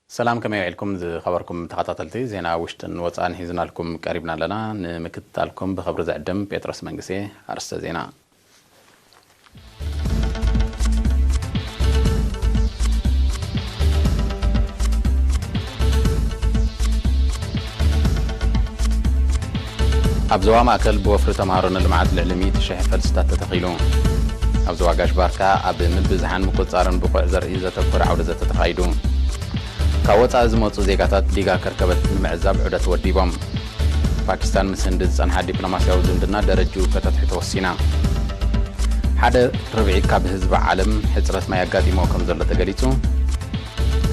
ሰላም፣ ከመይ ውዒልኩም ዝኸበርኩም ተኸታተልቲ? ዜና ውሽጥን ወጻእን ሒዝናልኩም ቀሪብና ኣለና። ንምክትታልኩም ብኽብሪ ዝዕድም ጴጥሮስ መንግስቴ። ኣርእስተ ዜና። ኣብ ዞባ ማእከል ብወፍሪ ተምሃሮ ንልምዓት ልዕሊ ሚእቲ ሽሕ ፈልስታት ተተኺሉ። ኣብ ዞባ ጋሽ ባርካ ኣብ ምብዝሓን ምቁጽጻርን ብቑዕ ዘርኢ ዘተኮረ ዓውደ ዘተ ተኻይዱ። ካብ ወጻኢ ዝመጹ ዜጋታት ዲጋ ከርከበት ንምዕዛብ ዑደት ወዲቦም። ፓኪስታን ምስ ህንዲ ዝጸንሓ ዲፕሎማስያዊ ዝምድና ደረጅኡ ከተትሕቶ ወሲና። ሓደ ርብዒ ካብ ህዝቢ ዓለም ሕጽረት ማይ ኣጋጢሞ ከም ዘሎ ተገሊጹ።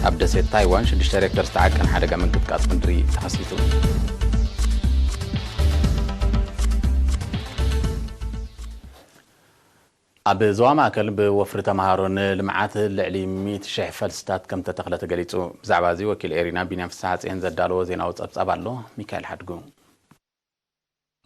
ኣብ ደሴት ታይዋን ሽዱሽተ ሬክተር ዝተዓቀን ሓደጋ ምንቅጥቃጥ ምድሪ ተኸሲቱ። ኣብ ዞባ ማእከል ብወፍሪ ተምሃሮ ንልምዓት ልዕሊ ሚእቲ ሽሕ ፈልስታት ከም ተተኽለ ተገሊጹ። ብዛዕባ እዚ ወኪል ኤሪና ቢንያም ፍስሓጽዮን ዘዳለዎ ዜናዊ ጸብጻብ ኣሎ። ሚካኤል ሓድጉ።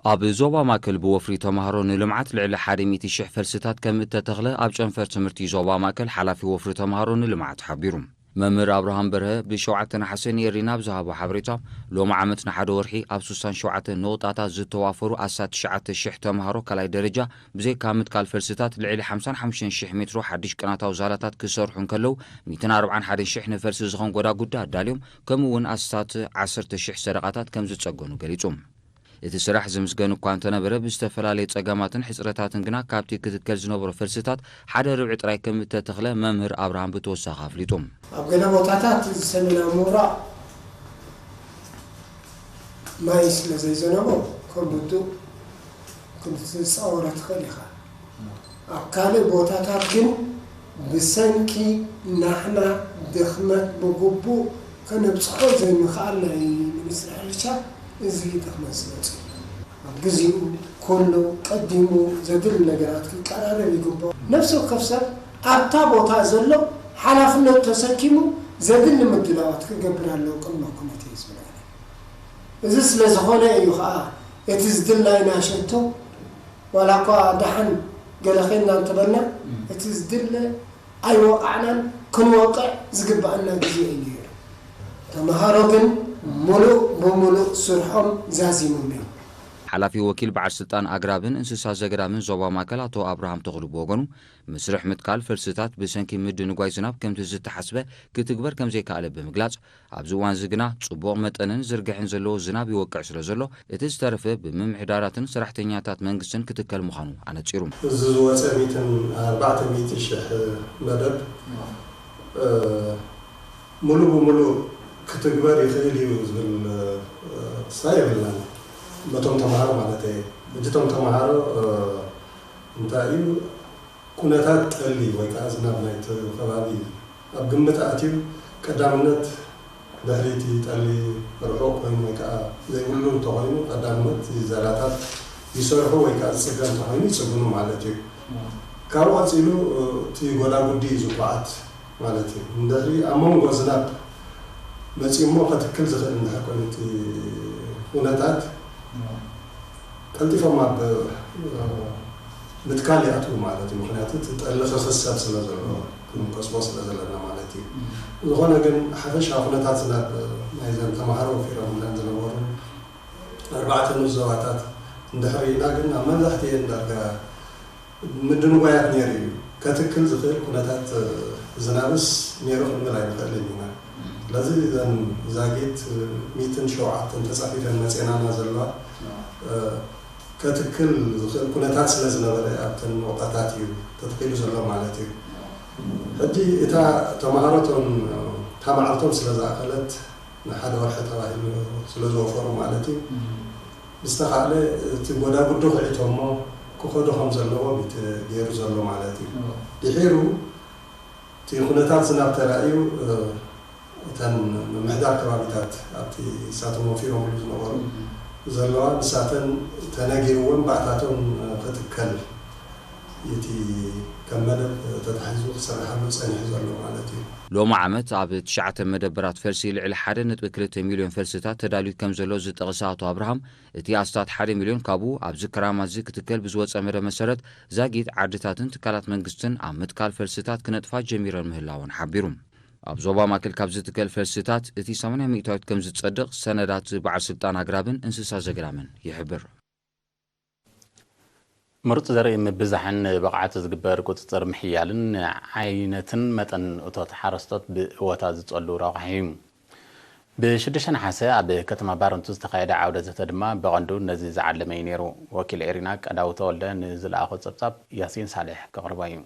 ኣብ ዞባ ማእከል ብወፍሪ ተምሃሮ ንልምዓት ልዕሊ ሓደ ሚእቲ ሽሕ ፈልስታት ከም እተተኽለ ኣብ ጨንፈር ትምህርቲ ዞባ ማእከል ሓላፊ ወፍሪ ተምሃሮ ንልምዓት ሓቢሩ። መምህር ኣብርሃም በርሀ ብሸውዓተ ነሓሰ ንኤሪና ኣብ ዝሃቦ ሓበሬታ፣ ሎሚ ዓመት ንሓደ ወርሒ ኣብ ስሳን ሸውዓተ ነቑጣታት ዝተዋፈሩ ኣስታት ትሽዓተ ሽሕ ተምሃሮ ካልኣይ ደረጃ ብዘይካ ምትካል ፈልስታት ልዕሊ ሓምሳን ሓሙሽተን ሽሕ ሜትሮ ሓድሽ ቅናታዊ ዛላታት ክሰርሑ እንከለዉ፣ ሚእትን ኣርባዓን ሓደን ሽሕ ንፈልሲ ዝኾን ጎዳጉዲ ኣዳልዮም፣ ከምኡ እውን ኣስታት ዓሰርተ ሽሕ ሰደቓታት ከም ዝጸገኑ ገሊጹ። እቲ ስራሕ ዝምስገን እኳ እንተነበረ፣ ብዝተፈላለየ ጸገማትን ሕጽረታትን ግና ካብቲ ክትከል ዝነበሮ ፈልስታት ሓደ ርብዒ ጥራይ ከም እተተኽለ መምህር ኣብርሃም ብተወሳኺ ኣፍሊጡ። ኣብ ገለ ቦታታት እዚ ሰሜናዊ ምብራቕ ማይ ስለ ዘይዘነበ ከም ውዱእ ክትጻወሮ ትኽእል ኢኻ። ኣብ ካልእ ቦታታት ግን ብሰንኪ ናሕና ድኽመት ብግቡእ ከነብጽሖ ዘይምኽኣል ናይ ሚኒስትሪ ሕርሻ እዚ ድኽመት ዝመጽእ እዩ። ኣብ ግዜኡ ኩሉ ቀዲሙ ዘድሊ ነገራት ክቀራረብ ይግባእ። ነፍሲ ወከፍ ሰብ ኣብታ ቦታ ዘሎ ሓላፍነቱ ተሰኪሙ ዘድሊ ምድላዋት ክገብር ኣለዎ ቅድመ ኩነት እየ ዝብል ኣነ። እዚ ስለ ዝኾነ እዩ ኸኣ እቲ ዝድላይና ሸቶ ዋላ እኳ ደሓን ገለ ዄንና እንተበልና፣ እቲ ዝድለ ኣይወቓዕናን፣ ክንወቕዕ ዝግብኣና ግዜ እዩ ነይሩ። ተምሃሮ ግን ምሉእ ብምሉእ ስርሖም ዛዚሞም እዮም። ሓላፊ ወኪል በዓል ስልጣን ኣግራብን እንስሳ ዘገዳምን ዞባ ማእከል ኣቶ ኣብርሃም ተኽሉ ብወገኑ፣ መስርሕ ምትካል ፈልስታት ብሰንኪ ምድንጓይ ዝናብ ከምቲ ዝተሓስበ ክትግበር ከም ዘይከኣለ ብምግላጽ፣ ኣብዚ እዋንዚ ግና ጽቡቕ መጠንን ዝርግሕን ዘለዎ ዝናብ ይወቅዕ ስለ ዘሎ፣ እቲ ዝተረፈ ብምምሕዳራትን ሰራሕተኛታት መንግስትን ክትከል ምዃኑ ኣነጺሩ። እዚ ዝወጸ ሚእትን ኣርባዕተ ሚእቲ ሽሕ መደብ፣ እ፣ ሙሉ ብሙሉ ክትግበር ይኽእል እዩ ዝብል፣ እ፣ ክሳይ የብልናን። በቶም ተምሃሮ ማለት እየ። ሕጂ እቶም ተምሃሮ፣ እ፣ እንታይ እዩ፣ ኩነታት ጠሊ ወይ ከዓ ዝናብ ናይቲ ከባቢ ኣብ ግምት ኣትዩ፣ ቀዳምነት ድሕሪ እቲ ጠሊ ርሑቕ ኮይኑ ወይ ከዓ ዘይብሉ እንተኾይኑ፣ ቀዳምነት ዛላታት ይሰርሑ ወይ ከዓ ዝፅገን እንተኾይኑ ይፅግኑ ማለት እዩ። ካብኡ ቀፂሉ እቲ ጎዳጉዲ እዩ ዝኳዓት ማለት እዩ። እንድሕሪ ኣብ መንጎ ዝናብ መፂኡ እሞ ከትክል ዝኽእል እንድሕር ኮይኑ እቲ ኩነታት፣ ቀልጢፎም ኣብ፣ እ፣ ምትካል ይኣትዉ ማለት እዩ። ምኽንያቱ እቲ ጠሊ ክኽሰብ ስለ ዘለዎ፣ ክንቀስቦ ስለ ዘለና ማለት እዩ። ዝኾነ ግን ሓፈሻዊ ኩነታት ዝናብ ናይዘን ተምሃሮ ወፊሮምለን ዝነበሩ ኣርባዕተ ንኡስ ዞባታት እንድሕር ርኢና ግን ኣብ መብዛሕትኤን ዳርጋ ምድንጓያት ነይሩ እዩ። ከትክል ዝኽእል ኩነታት፣ እ፣ ዝናብስ ነይሩ ክንብል ኣይንኽእልን ኢና። ስለዚ እዘን ዛጊት፣ እ፣ ሚእትን ሸውዓተን ተጻፊፈን መጼናና ዘለዋ፣ እ፣ ከትክል ዝኽእል ኩነታት ስለ ዝነበረ ኣብተን ነቑጣታት እዩ ተተኺሉ ዘሎ ማለት እዩ። ሕጂ እታ ተምሃሮ እቶም፣ እታ መዓልቶም ስለ ዝኣኸለት ንሓደ ወርሒ ተባሂሉ ስለ ዝወፈሩ ማለት እዩ። ብዝተኻእለ እቲ ጎዳጉዲ ክዒቶ እሞ ክኸዱ ከም ዘለዎም እዩ ገይሩ ዘሎ ማለት እዩ። ድሒሩ እቲ ኩነታት ዝናብ ተራእዩ፣ እ፣ እተን ምምሕዳር ከባቢታት ኣብቲ እሳቶም ወፊሮምሉ ዝነበሩ ዘለዋ ንሳተን ተነጊርወን ባእታቶም፣ እ፣ ክትከል እቲ ከም መደብ ተታሒዙ ክስርሓሉ ጸኒሑ ዘሎ ማለት እዩ። ሎሚ ዓመት ኣብ ትሽዓተ መደበራት ፈልሲ ልዕሊ ሓደ ነጥቢ ክልተ ሚልዮን ፈልስታት ተዳልዩ ከም ዘሎ ዝጠቕሰ ኣቶ ኣብርሃም፣ እቲ ኣስታት ሓደ ሚልዮን ካብኡ ኣብዚ ክራማት እዚ ክትከል ብዝወጸ መደብ መሰረት ዛጊት ዓድታትን ትካላት መንግስትን ኣብ ምትካል ፈልስታት ክነጥፋ ጀሚረን ምህላወን ሓቢሩ። ኣብ ዞባ ማእከል ካብ ዝትከል ፈልስታት እቲ ሰማንያ ሚእታዊት ከም ዝጸድቕ ሰነዳት በዓል ስልጣን ኣግራብን እንስሳ ዘገዳምን ይሕብር። ምሩጽ ዘርኢ ምብዛሕን ብቕዓት ዝግበር ቁጽጽር ምሕያልን ዓይነትን መጠን እቶት ሓረስቶት ብእወታ ዝጸሉ ረቋሒ እዩ። ብሽዱሽተ ነሓሰ ኣብ ከተማ ባረንቱ ዝተኻየደ ዓውደ ዘተ ድማ ብቐንዱ ነዚ ዝዓለመ እዩ ነይሩ። ወኪል ኤሪና ቀዳው ተወልደ ንዝለኣኾ ጸብጻብ ያሲን ሳልሕ ከቕርቦ እዩ።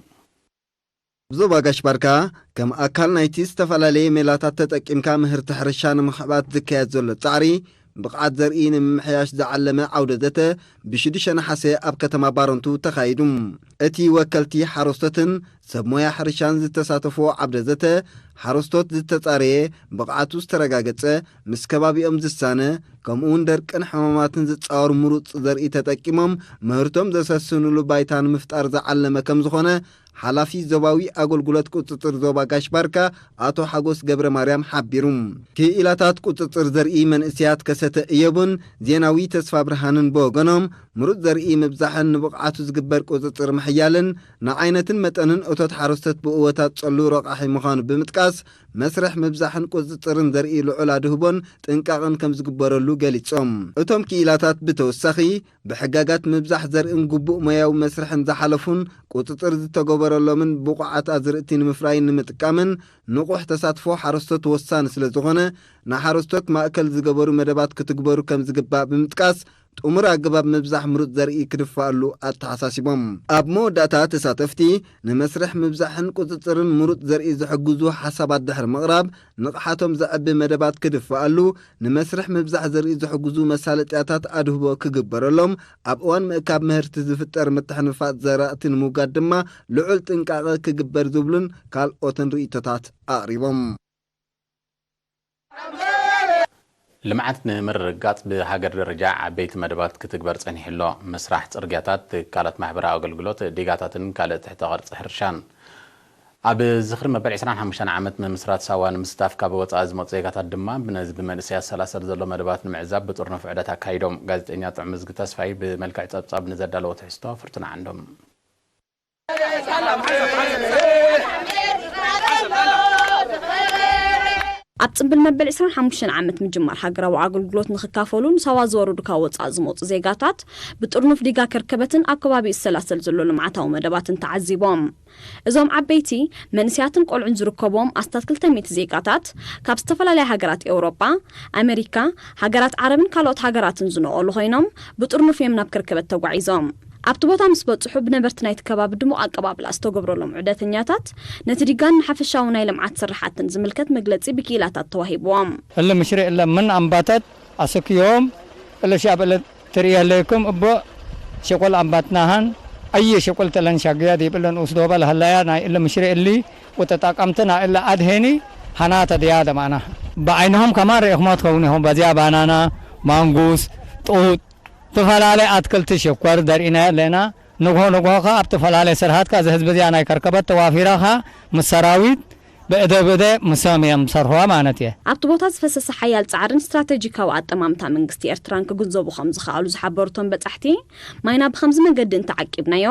ብዞባ ጋሽ ባርካ ከም ኣካል ናይቲ ዝተፈላለየ ሜላታት ተጠቂምካ ምህርቲ ሕርሻ ንምኽዕባት ዝካየድ ዘሎ ጻዕሪ ብቕዓት ዘርኢ ንምምሕያሽ ዝዓለመ ዓውደ ዘተ ብሽዱሽተ ነሓሰ ኣብ ከተማ ባረንቱ ተኻይዱ። እቲ ወከልቲ ሓረስቶትን ሰብ ሞያ ሕርሻን ዝተሳተፍዎ ዓውደ ዘተ፣ ሓረስቶት ዝተጻረየ፣ ብቕዓቱ ዝተረጋገጸ፣ ምስ ከባቢኦም ዝሳነ፣ ከምኡውን ደርቅን ሕማማትን ዝጻወር ምሩጽ ዘርኢ ተጠቂሞም ምህርቶም ዘሰስንሉ ባይታ ንምፍጣር ዝዓለመ ከም ዝኾነ ሓላፊ ዞባዊ ኣገልግሎት ቁጽጽር ዞባ ጋሽ ባርካ ኣቶ ሓጎስ ገብረ ማርያም ሓቢሩ። ክኢላታት ቁጽጽር ዘርኢ መንእሰያት ከሰተ እዮብን ዜናዊ ተስፋ ብርሃንን ብወገኖም፣ ምሩጽ ዘርኢ ምብዛሕን ንብቕዓቱ ዝግበር ቁጽጽር ምሕያልን ንዓይነትን መጠንን እቶት ሓረስቶት ብእወታት ጸሉ ረቋሒ ምዃኑ ብምጥቃስ፣ መስርሕ ምብዛሕን ቁጽጽርን ዘርኢ ልዑል ኣድህቦን ጥንቃቕን ከም ዝግበረሉ ገሊጾም። እቶም ክኢላታት ብተወሳኺ፣ ብሕጋጋት ምብዛሕ ዘርእን ግቡእ ሞያዊ መስርሕን ዝሓለፉን ቁጽጽር ዝተገበረሎምን ብቑዓት ኣዝርእቲ ንምፍራይን ንምጥቃምን ንቑሕ ተሳትፎ ሓረስቶት ወሳኒ ስለ ዝኾነ፣ ንሓረስቶት ማእከል ዝገበሩ መደባት ክትግበሩ ከም ዝግባእ ብምጥቃስ፣ ጥሙር ኣገባብ ምብዛሕ ምሩጽ ዘርኢ ክድፋኣሉ ኣተሓሳሲቦም። ኣብ መወዳእታ፣ ተሳተፍቲ ንመስርሕ ምብዛሕን ቁጽጽርን ምሩጽ ዘርኢ ዝሕግዙ ሓሳባት ድሕሪ ምቕራብ፣ ንቕሓቶም ዘዕቢ መደባት ክድፋኣሉ፣ ንመስርሕ ምብዛሕ ዘርኢ ዝሕግዙ መሳለጥያታት ኣድህቦ ክግበረሎም፣ ኣብ እዋን ምእካብ ምህርቲ ዝፍጠር ምትሕንፋጽ ዘራእቲ ንምውጋድ ድማ ልዑል ጥንቃቐ ክግበር ዝብሉን ካልኦትን ርእይቶታት ኣቕሪቦም። ልምዓት ንምርግጋጽ ብሃገር ደረጃ ዓበይቲ መደባት ክትግበር ጸኒሑ ኣሎ። ምስራሕ ጽርግያታት፣ ትካላት ማሕበራዊ ኣገልግሎት፣ ዲጋታትን ካልእ ትሕተ ቅርጺ ሕርሻን። ኣብ ዝኽሪ መበል ዕስራን ሓሙሽተን ዓመት ምምስራት ሳዋ ንምስታፍ ካብ ወጻኢ ዝመጹ ዜጋታት ድማ፣ ነዚ ብመንእሰያት ዝሰላሰል ዘሎ መደባት ንምዕዛብ ብጥርኑፍ ዑደት ኣካይዶም። ጋዜጠኛ ጥዑም እዝጊ ተስፋይ ብመልክዕ ጸብጻብ ንዘዳለዎ ትሕዝቶ ፍርቱና ዓንዶም። ኣብ ጽምብል መበል ዕስራን ሓሙሽተን ዓመት ምጅማር ሃገራዊ ኣገልግሎት ንኽካፈሉ ንሳዋ ዝወረዱ ካብ ወጻኢ ዝመጹ ዜጋታት ብጥርኑፍ ዲጋ ከርከበትን ኣብ ከባቢኡ ዝሰላሰል ዘሎ ልምዓታዊ መደባትን ተዓዚቦም። እዞም ዓበይቲ፣ መንእሰያትን ቆልዑን ዝርከብዎም ኣስታት ክልተ ሚእቲ ዜጋታት ካብ ዝተፈላለያ ሃገራት ኤውሮጳ፣ ኣመሪካ፣ ሃገራት ዓረብን ካልኦት ሃገራትን ዝነቐሉ ኮይኖም ብጥርኑፍ እዮም ናብ ከርከበት ተጓዒዞም። ኣብቲ ቦታ ምስ በጽሑ ብነበርቲ ናይቲ ከባቢ ድሙቕ ኣቀባብላ ዝተገብረሎም ዑደተኛታት ነቲ ዲጋን ንሓፈሻዊ ናይ ልምዓት ስራሓትን ዝምልከት መግለጺ ብክኢላታት ተዋሂብዎም። እለ ምሽሪ እለ ምን ኣምባታት ኣሰክዮም እለ ሻብ እለ ትርእየ ኣለይኩም እቦ ሸቆል ኣምባትናሃን ኣየ ሸቆል ተለን ሻግያ ዲብለን ኡስዶባ ለሃላያ ናይ እለ ምሽሪ እሊ ወተጣቀምቲ ናይ እለ ኣድሄኒ ሃናተ ድያ ደማና ብዓይንኹም ከማን ርኢኹማ ትኸውን ኢኹም። በዚያ ባናና፣ ማንጉስ፣ ጡጥ፣ ትፈላለየ ኣትክልቲ ሽኮር ዘርኢና ኣለና። ንግሆ ንግሆ ከኣ ኣብ ትፈላለየ ስርሃትካ እዚ ህዝቢ እዚኣ ናይ ከርከበት ተዋፊራ ከኣ ምስ ሰራዊት ብእደ ብእደ ምሶም እዮም ዝሰርሕዋ ማለት እየ። ኣብቲ ቦታ ዝፈሰሰ ሓያል ጻዕርን ስትራተጂካዊ ኣጠማምታ መንግስቲ ኤርትራን ክግንዘቡ ከም ዝኸኣሉ ዝሓበሩ እቶም በጻሕቲ፣ ማይና ብኸምዚ መገዲ እንተዓቂብናዮ፣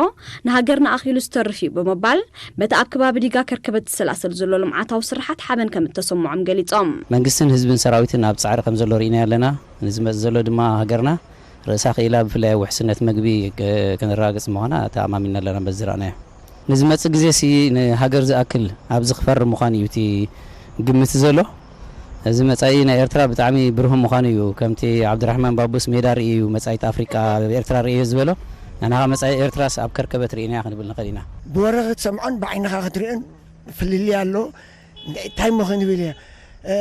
ንሃገርና ኣኺሉ ዝተርፍ እዩ ብምባል፣ በቲ ኣብ ከባቢ ዲጋ ከርከበት ዝሰላሰል ዘሎ ልምዓታዊ ስርሓት ሓበን ከም እተሰምዖም ገሊጾም። መንግስትን ህዝብን ሰራዊትን ኣብ ጻዕሪ ከም ዘሎ ርኢና ኣለና። ንዝመጽእ ዘሎ ድማ ሃገርና ርእሳ ክኢላ ብፍላይ ውሕስነት መግቢ ክ-፣ ክንረጋግጽ ምዃና ተኣማሚንና ኣለና በዚ ዝረኣናዮ። ንዝመጽእ ግዜ ሲ ንሃገር ዝኣክል ኣብዚ ክፈሪ ምዃኑ እዩ እቲ ግምት ዘሎ። እዚ መጻኢ ናይ ኤርትራ ብጣዕሚ ብሩህ ምዃኑ እዩ። ከምቲ ዓብድራሕማን ባቡስ ሜዳ ርእዩ እዩ መጻኢት ኣፍሪቃ ኣብ ኤርትራ ርእዩ ዝበሎ፣ ንሕና ኸኣ መጻኢ ኤርትራስ ኣብ ከርከበት ርኢናያ ክንብል ንኽእል ኢና። ብወረ ክትሰምዖን ብዓይንኻ ክትርእዮን ፍልልይ ኣሎ። እንታይ እሞ ክንብል እየ? እ፣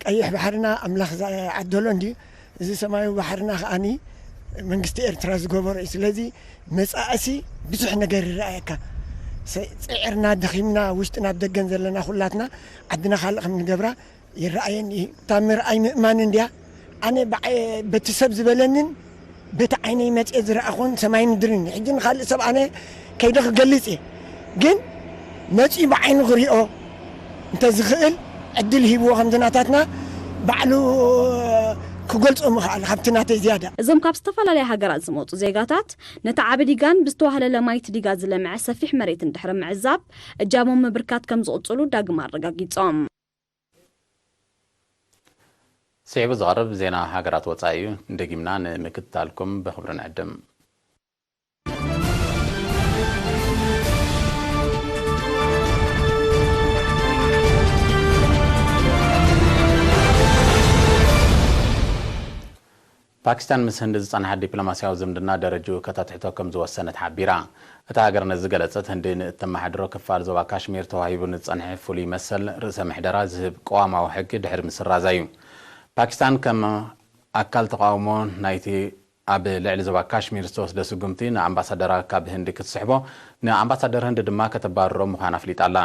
ቀይሕ ባሕርና ኣምላኽ ዝዓደሎ እንድዩ። እዚ ሰማያዊ ባሕርና ከኣኒ መንግስቲ ኤርትራ ዝገበሮ እዩ። ስለዚ መጻእሲ ብዙሕ ነገር ይረኣየካ። ሰ-፣ ጽዒርና፣ ደኺምና፣ ውሽጥን ኣብ ደገን ዘለና ኩላትና ዓድና ካልእ ከም ንገብራ ይረኣየኒ እዩ። እታ ምርኣይ ምእማን እንድያ። ኣነ ብዓይ-፣ በቲ ሰብ ዝበለንን በቲ ዓይነይ መፅኤ ዝረኣኹን ሰማይ ምድርን እዩ። ሕጂ ንኻልእ ሰብ ኣነ ከይደ ክገልፅ እየ፣ ግን መፂኡ ብዓይኑ ክሪኦ እንተዝኽእል ዕድል ሂብዎ ከምዚ ናታትና ባዕሉ ክገልፆ ምኽኣል ካብቲ ናተይ ዝያዳ። እዞም ካብ ዝተፈላለያ ሃገራት ዝመጹ ዜጋታት፣ ነቲ ዓቢ ዲጋን ብዝተዋህለለ ማይ እቲ ዲጋ ዝለምዐ ሰፊሕ መሬትን ድሕሪ ምዕዛብ፣ እጃሞም ምብርካት ከም ዝቕጽሉ ዳግም ኣረጋጊጾም። ስዒቡ ዝቐርብ ዜና ሃገራት ወጻኢ እዩ። ደጊምና ንምክትታልኩም ብኽብሪ ንዕድም። ፓኪስታን ምስ ህንዲ ዝጸንሓ ዲፕሎማስያዊ ዝምድና ደረጅኡ ከተትሕቶ ከም ዝወሰነት ሓቢራ። እታ ሃገር ነዚ ዝገለጸት፣ ህንዲ ንእተመሓድሮ ክፋል ዞባ ካሽሚር ተዋሂቡ ንዝጸንሐ ፍሉይ መሰል ርእሰ ምሕደራ ዝህብ ቅዋማዊ ሕጊ ድሕሪ ምስራዛ እዩ። ፓኪስታን ከም ኣካል ተቓውሞ ናይቲ ኣብ ልዕሊ ዞባ ካሽሚር ዝተወስደ ስጉምቲ ንኣምባሳደራ ካብ ህንዲ ክትስሕቦ፣ ንኣምባሳደር ህንዲ ድማ ከተባርሮ ምዃና ኣፍሊጣ ኣላ።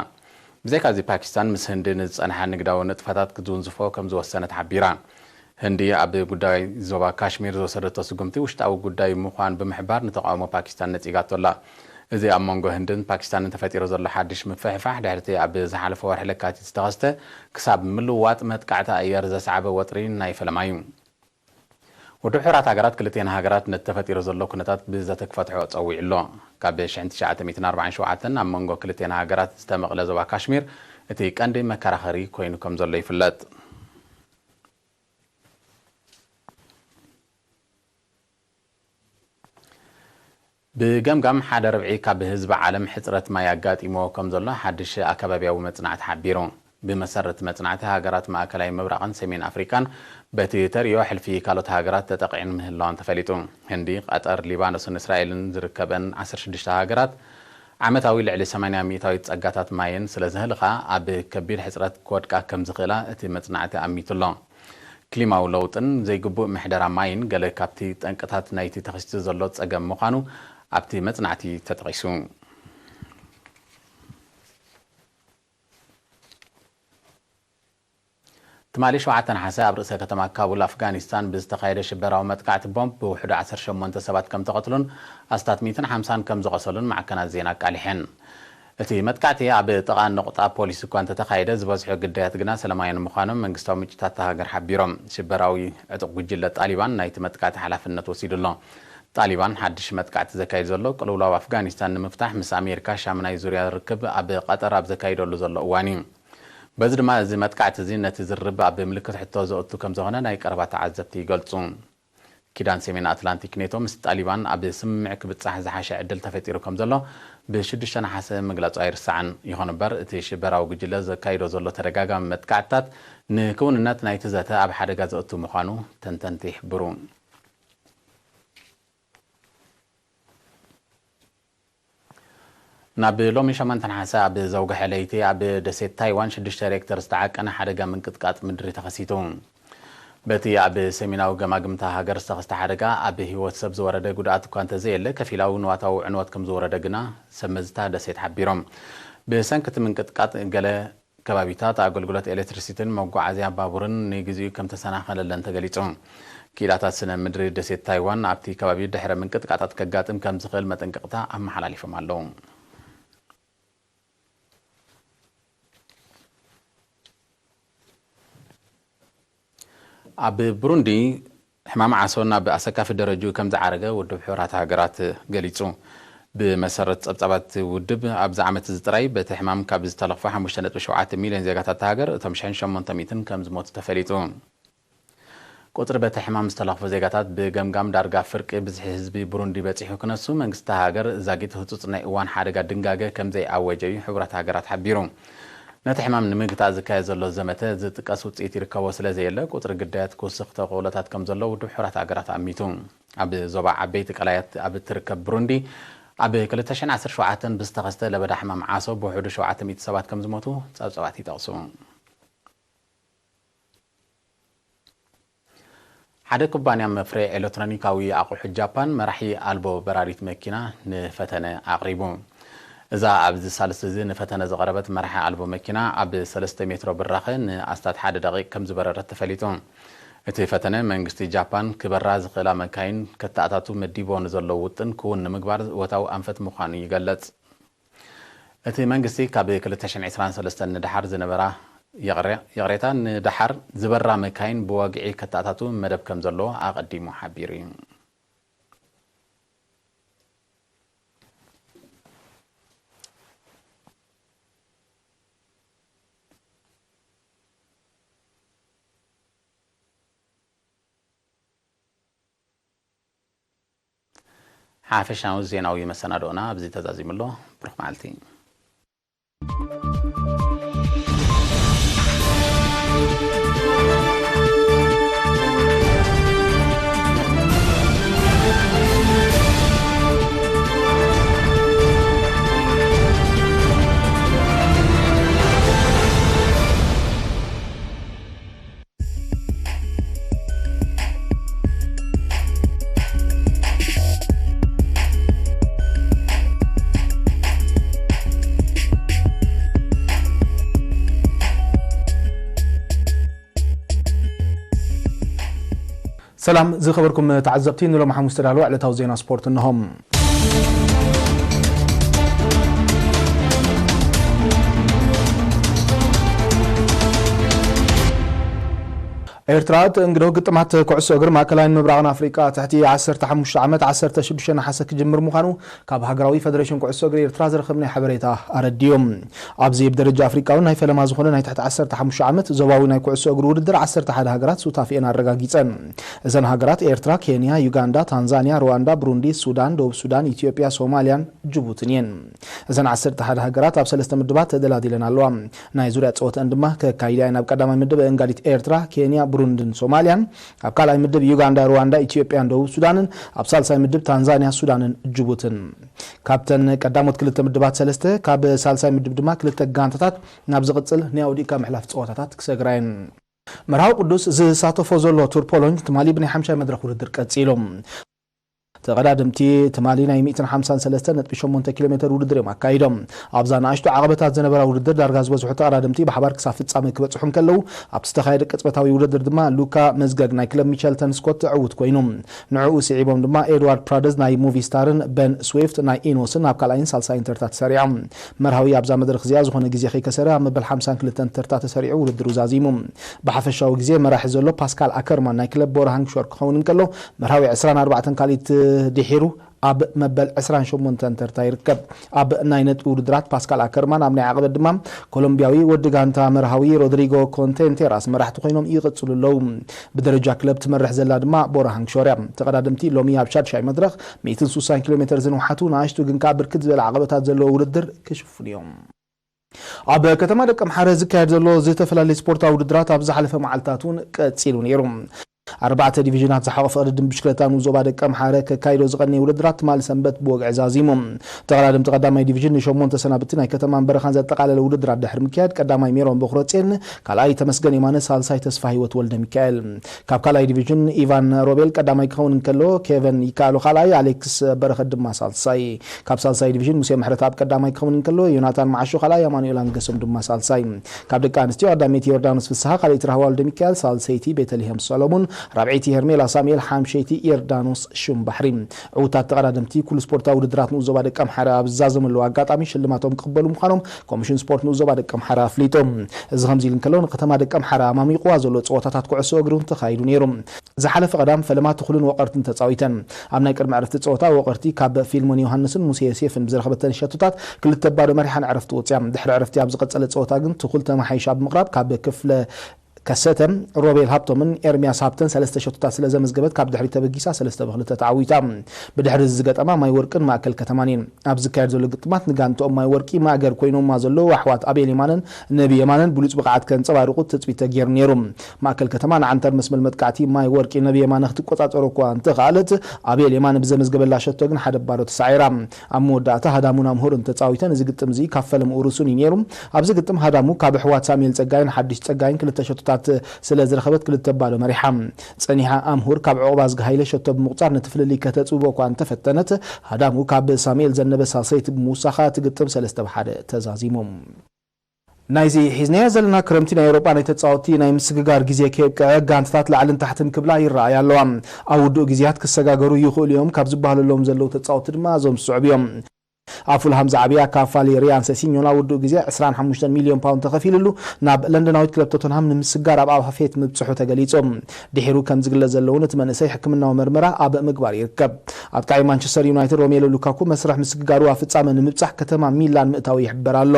ብዘይካዚ፣ ፓኪስታን ምስ ህንዲ ንዝጸንሓ ንግዳዊ ንጥፈታት ክትውንዝፎ ከም ዝወሰነት ሓቢራ። ህንዲ ኣብ ጉዳይ ዞባ ካሽሚር ዝወሰደቶ ስጉምቲ ውሽጣዊ ጉዳይ ምዃን ብምሕባር፣ ንተቓውሞ ፓኪስታን ነጺጋቶ ኣላ። እዚ ኣብ መንጎ ህንድን ፓኪስታንን ተፈጢሩ ዘሎ ሓድሽ ምፍሕፋሕ፣ ድሕሪቲ ኣብ ዝሓለፈ ወርሒ ለካቲት ዝተኸስተ ክሳብ ምልዋጥ መጥቃዕቲ ኣየር ዘስዓበ ወጥሪ ናይ ፈለማ እዩ። ውድብ ሕቡራት ሃገራት ክልቲኤን ሃገራት ነቲ ተፈጢሩ ዘሎ ኩነታት ብዘተ ክፈትሖ ጸዊዑ ኣሎ። ካብ ሽሕን ትሽዓተ ሚእትን ኣርባዓን ሸውዓተን ኣብ መንጎ ክልቲኤን ሃገራት ዝተመቕለ ዞባ ካሽሚር እቲ ቀንዲ መከራኸሪ ኮይኑ ከም ዘሎ ይፍለጥ። ብገምጋም ሓደ ርብዒ ካብ ህዝቢ ዓለም ሕጽረት ማይ ኣጋጢምዎ ከም ዘሎ ሓድሽ ኣከባብያዊ መጽናዕቲ ሓቢሩ። ብመሰረት መጽናዕቲ፣ ሃገራት ማእከላይ ምብራቕን ሰሜን ኣፍሪቃን በቲ ተርእዮ ሕልፊ ካልኦት ሃገራት ተጠቒዐን ምህላወን ተፈሊጡ። ህንዲ፣ ቀጠር፣ ሊባኖስን እስራኤልን ዝርከበን ዓሰርተ ሽዱሽተ ሃገራት ዓመታዊ ልዕሊ ሰማንያ ሚእታዊት ጸጋታት ማየን ስለ ዘህልኻ፣ ኣብ ከቢድ ሕጽረት ክወድቃ ከም ዝኽእላ እቲ መጽናዕቲ ኣሚቱ ኣሎ። ክሊማዊ ለውጥን ዘይግቡእ ምሕደራ ማይን ገለ ካብቲ ጠንቅታት ናይቲ ተኸሲቱ ዘሎ ጸገም ምዃኑ ኣብቲ መጽናዕቲ ተጠቒሱ። ትማሊ ሸውዓተ ነሓሰ ኣብ ርእሰ ከተማ ካቡል ኣፍጋኒስታን ብዝተኻየደ ሽበራዊ መጥቃዕቲ ቦምብ ብውሕዱ ዓሰርተ ሸሞንተ ሰባት ከም ተቐትሉን ኣስታት ሚእትን ሓምሳን ከም ዝቖሰሉን ማዕከናት ዜና ኣቃሊሐን። እቲ መጥቃዕቲ ኣብ ጥቓ ነቑጣ ፖሊስ እኳ እንተተኻየደ፣ ዝበዝሑ ግዳያት ግና ሰላማውያን ምዃኖም መንግስታዊ ምንጭታት እታ ሃገር ሓቢሮም። ሽበራዊ ዕጡቕ ጉጅለ ጣሊባን ናይቲ መጥቃዕቲ ሓላፍነት ወሲዱ ኣሎ። ጣሊባን ሓድሽ መጥቃዕቲ ዘካይድ ዘሎ ቅልውላው ኣፍጋኒስታን ንምፍታሕ ምስ ኣሜሪካ ሻምናይ ዙርያ ርክብ ኣብ ቀጠር ኣብ ዘካይደሉ ዘሎ እዋን እዩ። በዚ ድማ እዚ መጥቃዕቲ እዚ ነቲ ዝርርብ ኣብ ምልክት ሕቶ ዘእቱ ከም ዝኾነ ናይ ቀረባ ተዓዘብቲ ይገልጹ። ኪዳን ሰሜን ኣትላንቲክ ኔቶ ምስ ጣሊባን ኣብ ስምምዕ ክብጻሕ ዝሓሸ ዕድል ተፈጢሩ ከም ዘሎ ብሽዱሽተ ነሓሰ ምግላጹ ኣይርሳዕን። ይኹን እምበር፣ እቲ ሽበራዊ ጉጅለ ዘካይዶ ዘሎ ተደጋጋሚ መጥቃዕትታት ንክውንነት ናይቲ ዘተ ኣብ ሓደጋ ዘእቱ ምዃኑ ተንተንቲ ይሕብሩ። ናብ ሎሚ ሸሞንተ ነሓሰ ኣብ ዘውግሐ ለይቲ ኣብ ደሴት ታይዋን ሽዱሽተ ሬክተር ዝተዓቀነ ሓደጋ ምንቅጥቃጥ ምድሪ ተኸሲቱ። በቲ ኣብ ሰሜናዊ ገማግምታ ሃገር ዝተኸስተ ሓደጋ ኣብ ህይወት ሰብ ዝወረደ ጉድኣት እኳ እንተዘየለ፣ ከፊላዊ ንዋታዊ ዕንወት ከም ዝወረደ ግና ሰብ መዝታ ደሴት ሓቢሮም። ብሰንኪ እቲ ምንቅጥቃጥ ገለ ከባቢታት ኣገልግሎት ኤሌክትሪሲቲን መጓዓዝያ ባቡርን ንግዚኡ ከም ተሰናኸለለን ተገሊጹ። ክኢላታት ስነ ምድሪ ደሴት ታይዋን ኣብቲ ከባቢ ድሕረ ምንቅጥቃጣት ከጋጥም ከም ዝኽእል መጠንቀቕታ ኣመሓላሊፎም ኣለዉ። ኣብ ብሩንዲ፣ ሕማም ዓሶ ናብ ኣሰካፊ ደረጅኡ ከም ዝዓረገ ውድብ ሕቡራት ሃገራት ገሊጹ። ብመሰረት ጸብጻባት ውድብ፣ ኣብዚ ዓመት እዚ ጥራይ በቲ ሕማም ካብ ዝተለኽፉ ሓሙሽተ ነጥቢ ሸውዓተ ሚልዮን ዜጋታት እታ ሃገር፣ እቶም ሽሕን ሸሞንተ ሚእትን ከም ዝሞቱ ተፈሊጡ። ቁጽሪ በቲ ሕማም ዝተለኽፉ ዜጋታት ብገምጋም ዳርጋ ፍርቂ ብዝሒ ህዝቢ ብሩንዲ በጺሑ ክነሱ፣ መንግስቲ እታ ሃገር ዛጊት ህጹጽ ናይ እዋን ሓደጋ ድንጋገ ከም ዘይኣወጀ እዩ ሕቡራት ሃገራት ሓቢሩ። ነቲ ሕማም ንምግታእ ዝካየድ ዘሎ ዘመተ ዝጥቀስ ውጽኢት ይርከቦ ስለ ዘየለ፣ ቁጽሪ ግዳያት ክውስኽ ተኽእሎታት ከም ዘሎ ውድብ ሕቡራት ሃገራት ኣሚቱ። ኣብ ዞባ ዓበይቲ ቀላያት ኣብ እትርከብ ብሩንዲ፣ ኣብ ክልተ ሽሕን ዓሰርተ ሸውዓተን ብዝተኸስተ ለበዳ ሕማም ዓሶ ብውሕዱ ሸውዓተ ሚእቲ ሰባት ከም ዝሞቱ ጸብጻባት ይጠቕሱ። ሓደ ኩባንያ መፍረዪ ኤሌክትሮኒካዊ ኣቑሑት ጃፓን መራሒ ኣልቦ በራሪት መኪና ንፈተነ ኣቕሪቡ። እዛ ኣብዚ ሳልስቲ እዚ ንፈተነ ዝቐረበት መራሒ ኣልቦ መኪና ኣብ ሰለስተ ሜትሮ ብራኸ ንኣስታት ሓደ ደቂቕ ከም ዝበረረት ተፈሊጡ። እቲ ፈተነ መንግስቲ ጃፓን ክበራ ዝኽእላ መካይን ከተኣታቱ መዲቦ ንዘሎ ውጥን ክውን ንምግባር ወታዊ ኣንፈት ምዃኑ ይገለጽ። እቲ መንግስቲ ካብ ክልተ ሽሕን ዕስራን ሰለስተን ንደሓር ዝነበራ ይቕሬ-፣ ይቕሬታ፣ ንደሓር ዝበራ መካይን ብወግዒ ከተኣታቱ መደብ ከም ዘለዎ ኣቐዲሙ ሓቢሩ እዩ። ሓፈሻዊ ዜናዊ መሰናዶና ኣብዚ ተዛዚሙ ኣሎ። ብሩኽ መዓልቲ። ሰላም ዝኸበርኩም ተዓዘብቲ፣ ንሎም ሓሙስ ተዳለወ ዕለታዊ ዜና ስፖርት እንሆም። ኤርትራ ተእንግዶ ግጥማት ኩዕሶ እግሪ ማእከላይን ምብራቕን ኣፍሪቃ ትሕቲ ዓሰርተ ሓሙሽተ ዓመት ዓሰርተ ሽዱሽተ ነሓሰ ክጅምር ምዃኑ ካብ ሃገራዊ ፈደሬሽን ኩዕሶ እግሪ ኤርትራ ዝረኸብናዮ ሓበሬታ ኣረዲኡ። ኣብዚ ብደረጃ ኣፍሪቃ እውን ናይ ፈለማ ዝኾነ ናይ ትሕቲ ዓሰርተ ሓሙሽተ ዓመት ዞባዊ ናይ ኩዕሶ እግሪ ውድድር ዓሰርተ ሓደ ሃገራት ሱታፊኤን ኣረጋጊጸን። እዘን ሃገራት ኤርትራ፣ ኬንያ፣ ዩጋንዳ፣ ታንዛንያ፣ ሩዋንዳ፣ ብሩንዲ፣ ሱዳን፣ ደቡብ ሱዳን፣ ኢትዮጵያ፣ ሶማልያን ጅቡትን እየን። እዘን ዓሰርተ ሓደ ሃገራት ኣብ ሰለስተ ምድባት ተደላዲለን ኣለዋ። ናይ ዙርያ ጸወተአን ድማ ከካይዳ እየን። ኣብ ቀዳማይ ምድብ እንጋዲት ኤርትራ፣ ኬንያ፣ ብሩንድን ሶማልያን፣ ኣብ ካልኣይ ምድብ ዩጋንዳ፣ ሩዋንዳ፣ ኢትዮጵያን ደቡብ ሱዳንን፣ ኣብ ሳልሳይ ምድብ ታንዛንያ፣ ሱዳንን ጅቡትን። ካብተን ቀዳሞት ክልተ ምድባት ሰለስተ፣ ካብ ሳልሳይ ምድብ ድማ ክልተ ጋንታታት ናብ ዝቕጽል ናይ ኣውዲእካ ምሕላፍ ጸወታታት ክሰግራ እየን። መርሃዊ ቅዱስ ዝሳተፎ ዘሎ ቱር ፖሎኝ ትማሊ ብናይ ሓምሻይ መድረኽ ውድድር ቀጺሉ። ተቐዳደምቲ ትማሊ ናይ ሚእትን ሓምሳን ሰለስተን ነጥቢ ሸሞንተ ኪሎ ሜተር ውድድር እዮም ኣካይዶም። ኣብዛ ንኣሽቱ ዓቐበታት ዝነበራ ውድድር ዳርጋ ዝበዝሑ ተቐዳደምቲ ብሓባር ክሳብ ፍጻመ ክበጽሑ እንከለዉ፣ ኣብቲ ዝተኻየደ ቅጽበታዊ ውድድር ድማ ሉካ መዝገግ ናይ ክለብ ሚቸልተን ስኮት ዕዉት ኮይኑ። ንዕኡ ስዒቦም ድማ ኤድዋርድ ፕራደዝ ናይ ሙቪስታርን በን ስዊፍት ናይ ኢኖስን ኣብ ካልኣይን ሳልሳይን ተርታ ተሰሪዖም። መርሃዊ ኣብዛ መድረኽ እዚኣ ዝኾነ ግዜ ከይከሰረ ኣብ መበል ሓምሳን ክልተን ተርታ ተሰሪዑ ውድድሩ ዛዚሙ። ብሓፈሻዊ ግዜ መራሒ ዘሎ ፓስካል ኣከርማን ናይ ክለብ ቦራ ሃንግሾር ክኸውን እንከሎ፣ መርሃዊ ዕስራን ኣርባዕተን ካልኢት ድሒሩ ኣብ መበል ዕስራን ሸሞንተን ተርታ ይርከብ። ኣብ ናይ ነጥቢ ውድድራት ፓስካል ኣከርማን ኣብ ናይ ዓቐበት ድማ ኮሎምቢያዊ ወዲ ጋንታ መርሃዊ ሮድሪጎ ኮንቴንቴራስ መራሕቲ ኮይኖም ይቕጽሉ ኣለዉ። ብደረጃ ክለብ ትመርሕ ዘላ ድማ ቦራ ሃንግሾር እያ። ተቐዳደምቲ ሎሚ ኣብ ሻድሻይ መድረኽ ሚእትን ስሳን ኪሎ ሜተር ዝንውሓቱ ንኣሽቱ ግን ከኣ ብርክት ዝበለ ዓቐበታት ዘለዎ ውድድር ክሽፍኑ እዮም። ኣብ ከተማ ደቀምሓረ ዝካየድ ዘሎ ዝተፈላለየ ስፖርታዊ ውድድራት ኣብ ዝሓለፈ መዓልታት እውን ቀጺሉ ነይሩ። ኣርባዕተ ዲቪዥናት ዝሓቖፈ ቅድድም ብሽክለታ ንኡስ ዞባ ደቀምሓረ ከካይዶ ዝቐነየ ውድድራት ትማሊ ሰንበት ብወግዒ ዛዚሙ። ተቐዳደምቲ ቀዳማይ ዲቪዥን ንሸሞንተ ሰናብቲ ናይ ከተማን በረኻን ዘጠቓለለ ውድድራት ድሕሪ ምክያድ፣ ቀዳማይ ሜሮን በኹረጼን፣ ካልኣይ ተመስገን የማነ፣ ሳልሳይ ተስፋ ህይወት ወልደ ሚካኤል። ካብ ካልኣይ ዲቪዥን ኢቫን ሮቤል ቀዳማይ ክኸውን እንከሎ፣ ኬቨን ይከኣሎ ካልኣይ፣ ኣሌክስ በረኸት ድማ ሳልሳይ። ካብ ሳልሳይ ዲቪዥን ሙሴ ምሕረተኣብ ቀዳማይ ክኸውን እንከሎ፣ ዮናታን መዓሾ ካልኣይ፣ ኣማኑኤል ኣንገሶም ድማ ሳልሳይ። ካብ ደቂ ኣንስትዮ ቀዳመይቲ ዮርዳኖስ ፍስሃ፣ ካልኣይቲ ራህዋ ወልደ ሚካኤል፣ ሳልሰይቲ ቤተልሔም ሰሎሞን፣ ራብዐይቲ ሄርሜላ ሳሙኤል፣ ሓምሸይቲ ዮርዳኖስ ሹምባሕሪ። ዕዉታት ተቐዳደምቲ ኩሉ ስፖርታዊ ውድድራት ንኡስ ዞባ ደቀምሓረ ኣብ ዝዛዘመሉ ኣጋጣሚ ሽልማቶም ክቕበሉ ምዃኖም ኮሚሽን ስፖርት ንኡስ ዞባ ደቀምሓረ ኣፍሊጡ። እዚ ከምዚ ኢሉ እንከሎ፣ ንከተማ ደቀምሓረ ኣማሚቑዋ ዘሎ ጸወታታት ኩዕሶ እግሪ እውን ተኻይዱ ነይሩ። ዝሓለፈ ቀዳም ፈለማ ትኹልን ወቐርትን ተጻዊተን። ኣብ ናይ ቅድሚ ዕረፍቲ ጸወታ ወቐርቲ ካብ ፊልሞን ዮሃንስን ሙሴ ዮሴፍን ብዝረኸበተን ሸቶታት ክልተ ባዶ መሪሓ ንዕረፍቲ ወጽያ። ድሕሪ ዕረፍቲ ኣብ ዝቐጸለ ጸወታ ግን ትኹል ተመሓይሻ ብምቕራብ ካብ ክፍለ ከሰተ፣ ሮቤል ሃብቶምን ኤርሚያስ ሃብተን ሰለስተ ሸቶታት ስለ ዘመዝገበት ካብ ድሕሪት ተበጊሳ ሰለስተ ብክልተ ተዓዊታ። ብድሕሪ እዚ ዝገጠማ ማይ ወርቅን ማእከል ከተማን እየን። ኣብ ዝካየድ ዘሎ ግጥማት ንጋንትኦም ማይ ወርቂ ማእገር ኮይኖማ ዘለዉ ኣሕዋት ኣቤል የማነን ነቢ የማነን ብሉጽ ብቕዓት ከንጸባርቑ ትጽቢት ተገይሩ ነይሩ። ማእከል ከተማ ንዓንተር መስመር መጥቃዕቲ ማይ ወርቂ ነቢ የማነ ክትቆጻጸሮ እኳ እንተኸኣለት፣ ኣቤል የማነ ብዘመዝገበላ ሸቶ ግን ሓደ ባዶ ተሳዒራ። ኣብ መወዳእታ ሃዳሙን ኣምሁርን ተጻዊተን እዚ ግጥም እዚ ካብ ፈለምኡ ርሱን እዩ ነይሩ። ኣብዚ ግጥም ሃዳሙ ካብ ኣሕዋት ሳሙኤል ጸጋይን ሓድሽ ጸጋይን ክልተ ሸቶታት ስለ ዝረኸበት ክልተ ባዶ መሪሓ። ጸኒሓ ኣምሁር ካብ ዑቕባዝጊ ሃይለ ሸቶ ብምቑጻር ነቲ ፍልልይ ከተጽብቦ እኳ እንተፈተነት፣ ሃዳሙ ካብ ሳሙኤል ዘነበ ሳልሰይቲ ብምውሳኻ እቲ ግጥም ሰለስተ ብሓደ ተዛዚሙ። ናይዚ ሒዝናዮ ዘለና ክረምቲ ናይ ኤውሮጳ ናይ ተጻወትቲ ናይ ምስግጋር ግዜ ከየብቅዐ፣ ጋንታታት ላዕልን ታሕትን ክብላ ይረኣያ ኣለዋ። ኣብ ውዱእ ግዜያት ክሰጋገሩ ይኽእሉ እዮም ካብ ዝበሃለሎም ዘለዉ ተጻወትቲ ድማ እዞም ዝስዕቡ እዮም። ኣብ ፉልሃም ዝዓበየ ኣካፋሊ ሪያን ሰሲኞ ናብ ውዱእ ግዜ ዕስራን ሓሙሽተን ሚልዮን ፓውንድ ተኸፊልሉ ናብ ለንደናዊት ክለብ ቶተንሃም ንምስጋር ኣብ ኣፋፌት ምብጽሑ ተገሊጹ። ድሒሩ ከም ዝግለጽ ዘለውን እቲ መንእሰይ ሕክምናዊ መርመራ ኣብ ምግባር ይርከብ። ኣጥቃዒ ማንቸስተር ዩናይትድ ሮሜሉ ሉካኩ መስርሕ ምስግጋሩ ኣብ ፍጻመ ንምብጻሕ ከተማ ሚላን ምእታው ይሕበር ኣሎ።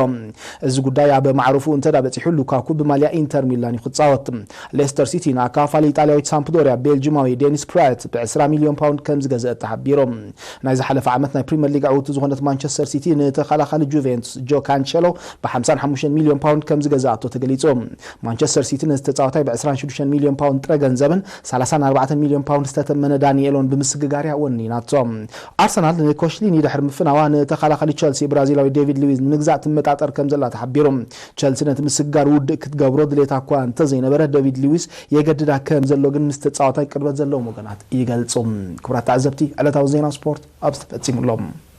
እዚ ጉዳይ ኣብ ማዕረፉ እንተ ዳ በጺሑ፣ ሉካኩ ብማልያ ኢንተር ሚላን እዩ ክጻወት። ሌስተር ሲቲ ንኣካፋሊ ኢጣልያዊት ሳምፕዶርያ ቤልጂማዊ ዴኒስ ፕራየት ብ ዕስራ ሚልዮን ፓውንድ ከም ዝገዘአ ተሓቢሩ። ናይ ዝሓለፈ ዓመት ናይ ፕሪምየር ሊግ ዕውቲ ዝኾነት ማንቸስተር ሲቲ ንተኸላኻሊ ጁቬንቱስ ጆ ካንቸሎ ብ ሓምሳን ሓሙሽተን ሚልዮን ፓውንድ ከም ዝገዛኣቶ ተገሊጹ። ማንቸስተር ሲቲ ነዚ ተጻዋታይ ብ ዕስራን ሽዱሽተን ሚልዮን ፓውንድ ጥረ ገንዘብን ሰላሳን ኣርባዕተን ሚልዮን ፓውንድ ዝተተመነ ዳንኤሎን ብምስግጋር እያ ወኒናቶ። ኣርሰናል ንኮሽሊኒ ድሕሪ ምፍናዋ ንተኸላኻሊ ቸልሲ ብራዚላዊ ዴቪድ ሉዊዝ ንምግዛእ ትመጣጠር ከም ዘላ ተሓቢሩ። ቸልሲ ነቲ ምስግጋር ውድእ ክትገብሮ ድሌታ እኳ እንተዘይነበረ፣ ዴቪድ ሉዊዝ የገድዳ ከም ዘሎ ግን ምስ ተጻዋታይ ቅርበት ዘለዎም ወገናት ይገልጹ። ክቡራት ተዓዘብቲ፣ ዕለታዊ ዜና ስፖርት ኣብዚ ተፈጺሙ ኣሎ።